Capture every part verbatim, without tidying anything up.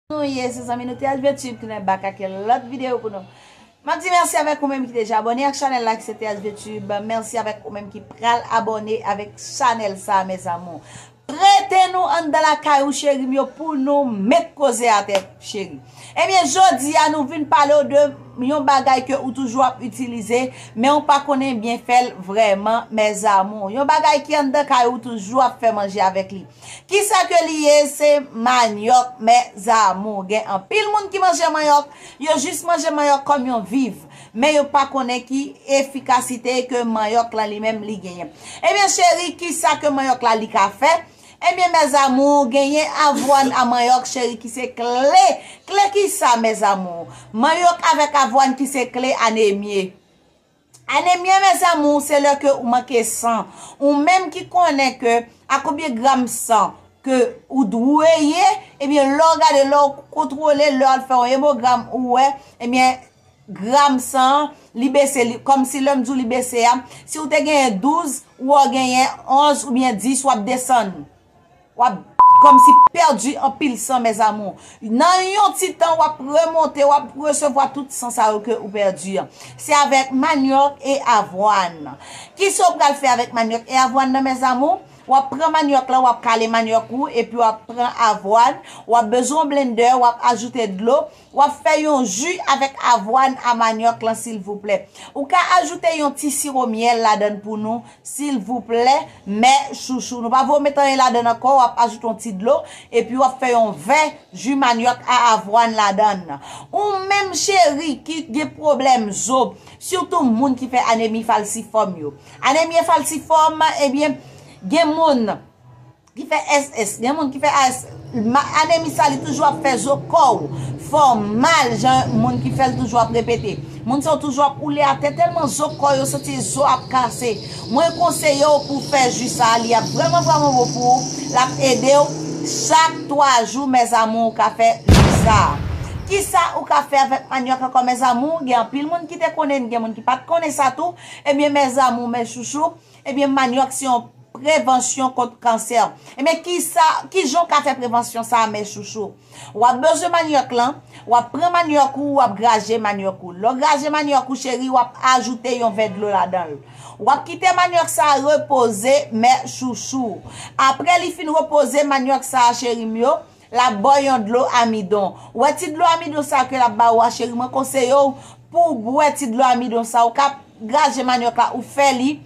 Nou ye, se zanmi nou T H V Tube ki nan bak ak yon lòt videyo pou nou. M ap di mèsi avèk ou menm ki deja abòne ak chanèl la ki se T H V Tube. Mèsi avèk ou menm ki pral abòne avèk chanèl sa, mes amours. Rete nou anndan lakay ou, cheri m yo, pou nou met koze atè, cheri. Ebyen, jodi a, nou vin pale w de yon bagay ke ou toujou ap itilize, men ou pa konnen byen fè l vrèman, mes amours. Yon bagay ki anndan kay ou toujou ap fè manje avèk li. Kisa ke li ye? Se manyòk, mes amours. Gen anpil moun ki manje manyòk, yo jis manje manyòk kòm yon viv, men yo pa konnen ki efikasite ke manyòk lan li menm li genyen. Ebyen, cheri, kisa ke manyòk la li ka fè? Ebyen, mes amours, genyen avwàn a manyòk, cheri, ki se kle. Kle kisa, mes amours? Manyòk avèk avwàn ki se kle anemye. Anemye, mes amours, se lè ke ou manke san. Ou menm ki konnen ke a konbyen gram san ke ou dwe ye, ebyen, lè w gade, lè w kontwole, lè w al fè yon emogram, ou wè, ebyen, gram san an, li bese, li, kòmsi lè m di w li bese a, si w te genyen douz, ou wè w genyen onz oubyen dis, w ap desann. W ap kòmsi pèdi anpil san, mes amours. Nan yon ti tan, w ap remonte, w ap resevwa tout san sa yo ke ou pèdi an. Se avèk manyòk e avwàn. Kisa w pral fè avèk manyòk e avwàn nan, mes amours? W ap pran manyòk la, w ap kale manyòk ou, epi w ap pran avwàn, w ap bezwen yon blendè, w ap ajoute dlo, w ap fè yon ji avèk avwàn a manyòk lan, silvouplè. Ou ka ajoute yon ti siwo myèl ladann pou nou, silvouplè, mè chouchou. Nou pa vle w met anyen ladann ankò, w ap ajoute yon ti dlo, epi w ap fè yon vè ji manyòk a avwàn ladann. Ou menm, cheri, ki gen pwoblèm zo, sitou moun ki fè anemi falsifòm yo. Anemi falsifòm, ebyen, gen moun ki fè S S, gen moun ki fè A S, ma-, anemi sa li toujou ap fè zo kò w fè w mal, jan moun ki fè l toujou ap repete. Moun sa yo toujou ap woule atè tèlman zo kò yo santi zo ap kase. Mwen konseye w pou w fè ji sa, li ap vrèman, vrèman bon pou ou. L ap ede w chak twa jou, mes amours, ou ka fè ji sa. Kisa ou ka fè avèk manyòk ankò, mes amours? Gen anpil moun ki te konnen, gen moun ki pa t konnen sa tou. Ebyen, mes amours, mes chouchous, ebyen, manyòk se yon prevansyon kont kansè. Ebyen, kisa, kijan w ka fè prevansyon sa a, mes chouchous? W ap bezwen manyòk lan, w ap pran manyòk ou, w ap graje manyòk ou. Lè w graje manyòk ou, cheri, w ap ajoute yon vè dlo ladan l. W ap kite manyòk sa a repoze, mes chouchous. Apre li fin repoze, manyòk sa a, cheri m yo, l ap ba w yon dlo amidon. Ou wè ti dlo amidon sa a ke l ap ba ou a, cheri, mwen konseye w pou w bwè ti dlo amidon sa a. Ou ka graje manyòk la, ou fè li,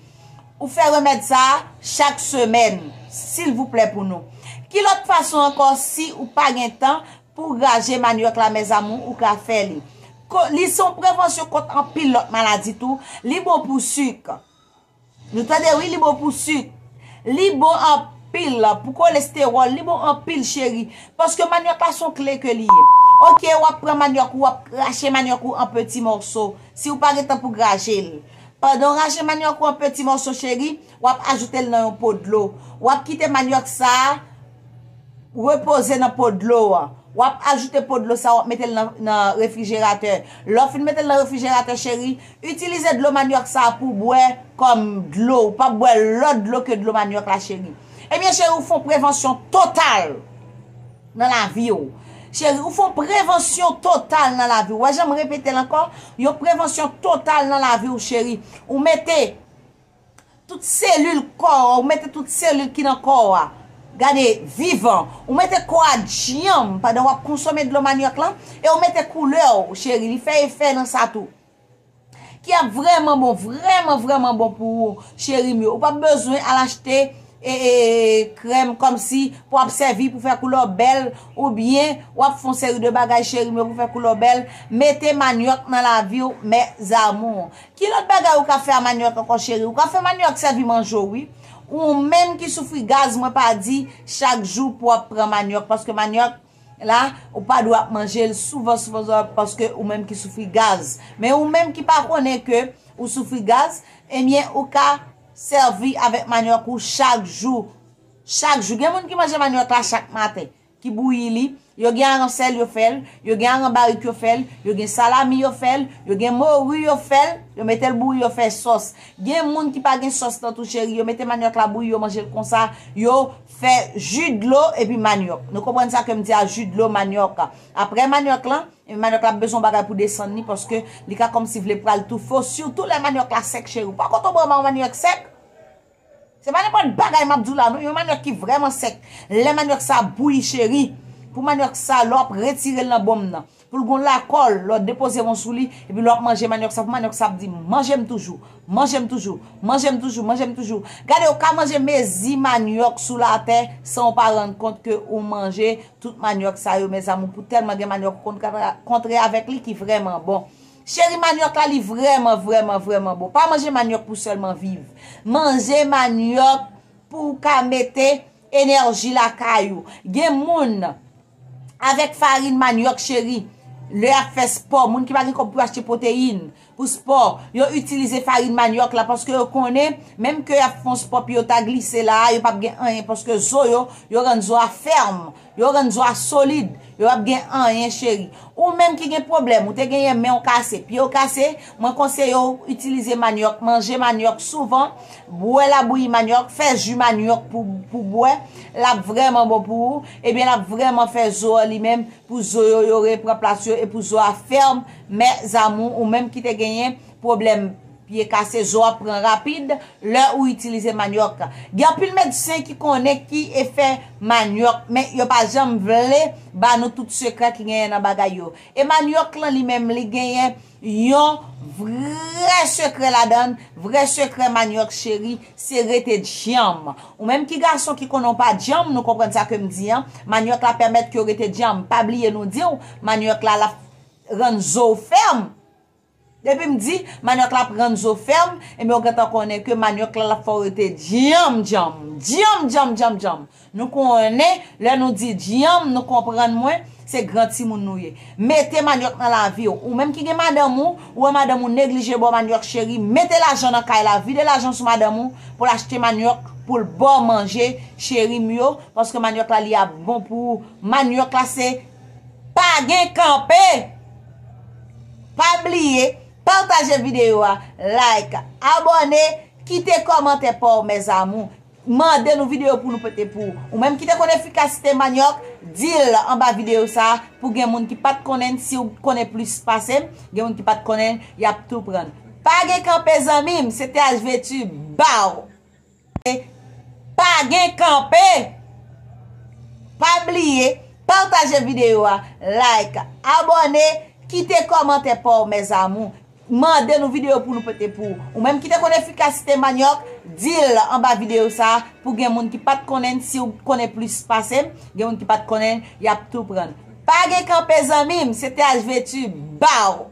ou fè remèd sa a chak semèn, silvouplè, pou nou. Ki lòt fason ankò, si ou pa gen tan pou w graje manyòk la, mes amours, ou ka fè li. Ko-, li se yon prevansyon kont anpil lòt maladi tou. Li bon pou sik. Nou tande, wi, li bon pou sik. Li bon anpil pou kolestewòl, li bon anpil, cheri. Paske manyòk la se yon kle ke li ye. Oke, w ap pran manyòk ou, w ap krache manyòk ou an peti mòso. Si w pa gen tan pou krache l. Pandan w rache manyòk ou an peti mòso, cheri, w ap ajoute l nan yon po dlo. W ap kite manyòk sa a repoze nan po dlo a. W ap ajoute po dlo sa a, w ap mete l nan, nan refrijeratè. Lè w fin mete l nan refrijeratè, cheri, itilize dlo manyòk sa a pou w bwè kòm dlo. Ou p ap bwè lòt dlo ke dlo manyòk la, cheri. Ebyen, cheri, ou fè yon prevansyon total nan lavi w. Cheri, ou fè yon prevansyon total nan lavi w. Wè jan m repete l ankò, yon prevansyon total nan lavi w, cheri. Ou mete tout selil kò a, ou mete tout selil ki nan kò a. Gade, vivan. Ou mete kò a djanm pandan w ap konsome dlo manyòk lan, e ou mete koulè w, cheri. Li fè efè nan sa tou. Ki ap vrèman bon, vrèman, vrèman bon pou ou, cheri m yo. Ou p ap bezwen al achte e, e, krèm kòmsi pou ap sèvi pou fè koulè w bèl, oubyen w ap fè yon seri de bagay, cheri m yo, pou fè koulè w bèl. Mete manyòk nan lavi w, mes amours. Ki lòt bagay ou ka fè a manyòk ankò, cheri? Ou ka fè manyòk sèvi manje w, wi. Ou menm ki soufri gaz, mwen pa di chak jou pou w ap pran manyòk, paske manyòk la, ou pa dwe ap manje l souvan, souvan, souvan, paske ou menm ki soufri gaz. Men ou menm ki pa konnen ke ou soufri gaz, ebyen, ou ka sèvi avèk manyòk ou chak jou. Chak jou. Gen moun ki manje manyòk la chak maten, ki bouyi li. Yo gen aran sèl, yo fè l. Yo gen aran barik, yo fè l. Yo gen salami, yo fè l. Yo gen mori, yo fè l. Yo mete l bouyi, yo fè sòs. Gen moun ki pa gen sòs nan tou, cheri. Yo mete manyòk la bouyi, yo manje l konsa. Yo fè ji dlo epi manyòk. Nou konprann sa ke m di a, ji dlo, manyòk. Apre manyòk lan, epi manyòk la ap bezwen yon bagay pou desann li, paske li ka kòmsi vle pral toufe w, sitou lè manyòk la sèk, cheri. Ou pa konn tonbe anba yon manyòk sèk? Se pa nenpòt bagay m ap di w la, non. Yon manyòk ki vrèman sèk. Lè manyòk sa bouyi, cheri, pou manyòk sa, lè w ap retire l nan bonm nan, pou l gon lakòl, lè w depoze men w sou li, epi lè w ap manje manyòk sa, pou manyòk sa ap di, "Manje m toujou, manje m toujou, manje m toujou, manje m toujou." Gade, ou ka manje mezi manyòk sou latè san w pa rann kont ke ou manje tout manyòk sa yo, mezanmi, pou tèlman gen manyòk ou kontre, kontre avèk li ki vrèman bon. Cheri, manyòk la, li vrèman, vrèman, vrèman bon. Pa manje manyòk pou sèlman viv. Manje manyòk pou w ka mete enèji lakay ou. Gen moun avèk farin manyòk, cheri, lè y ap fè spò, moun ki pa gen kòb pou achte pwoteyin, pou spò, yo itilize farin manyòk la, paske yo konnen, menm ke y ap fè yon spò, pye yo ta glise la a, yo p ap gen anyen, paske zo yo, yo rann zo a fèm, yo rann zo a solid, yo p ap gen anyen, cheri. Ou menm ki gen pwoblèm, ou te genyen men w kase, pye w kase, mwen konseye w itilize manyòk, manje manyòk souvan, bwè labouyi manyòk, fè ji manyòk pou, pou bwè, l ap vrèman bon pou ou, ebyen l ap vrèman fè zo a li menm, pou zo yo, yo repran plas yo, e pou zo a fèm, mes amours, ou menm ki te genyen pwoblèm pye kase, zo a pran rapid, lè ou itilize manyòk. Gen anpil medsen ki konnen ki efè manyòk, men yo pa janm vle ba nou tout sekrè ki genyen nan bagay yo. E manyòk lan li menm, li genyen yon vrè sekrè ladan l, vrè sekrè manyòk, cheri, se rete djanm. Ou menm ki gason ki konnen w pa djanm, nou konprann sa ke m di an, manyòk la pèmèt ke w rete djanm. Pa bliye nou di w, manyòk la, l ap rann zo w fèm. Depi m di, manyòk la ap rann zo fèm, ebyen, w gentan konnen ke manyòk la, l ap fè w rete djanm, djanm, djanm, djanm, djanm, djanm. Nou konnen, lè nou di djanm, nou konprann mwen, se gran timoun nou ye. Mete manyòk nan lavi w. Ou menm ki gen madanm ou, ou wè madanm ou neglije ba w manyòk, cheri, mete lajan nan kay la, vide lajan sou madanm ou pou l achte manyòk, pou l ba w manje, cheri m yo, paske manyòk la, li ap bon pou ou. Manyòk la, se pa gen kanpe. Pa bliye, pataje videyo a, like, abòne, kite kòmantè pa w, mes amours. Mande nou videyo pou nou pote pou ou. Ou menm ki te konn efikasite manyòk, di l anba videyo sa a pou gen moun ki pa t konnen l. Si w konnen plis pase m, gen moun ki pa t konnen l, y ap tou pran l. Pa gen kanpe, zanmi m, se T H V Tube, ba w. Pa gen kanpe. Pa bliye, pataje videyo a, like, abòne, kite kòmantè pa w, mes amours. Mande nou videyo pou nou pote pou ou. Ou menm ki te konn efikasite manyòk, di l anba videyo sa a pou gen moun ki pa t konnen l. Si w konnen plis pase m, gen moun ki pa t konnen l, y ap tou pran l. Pa gen kanpe, zanmi m, se T H V Tube, ba w.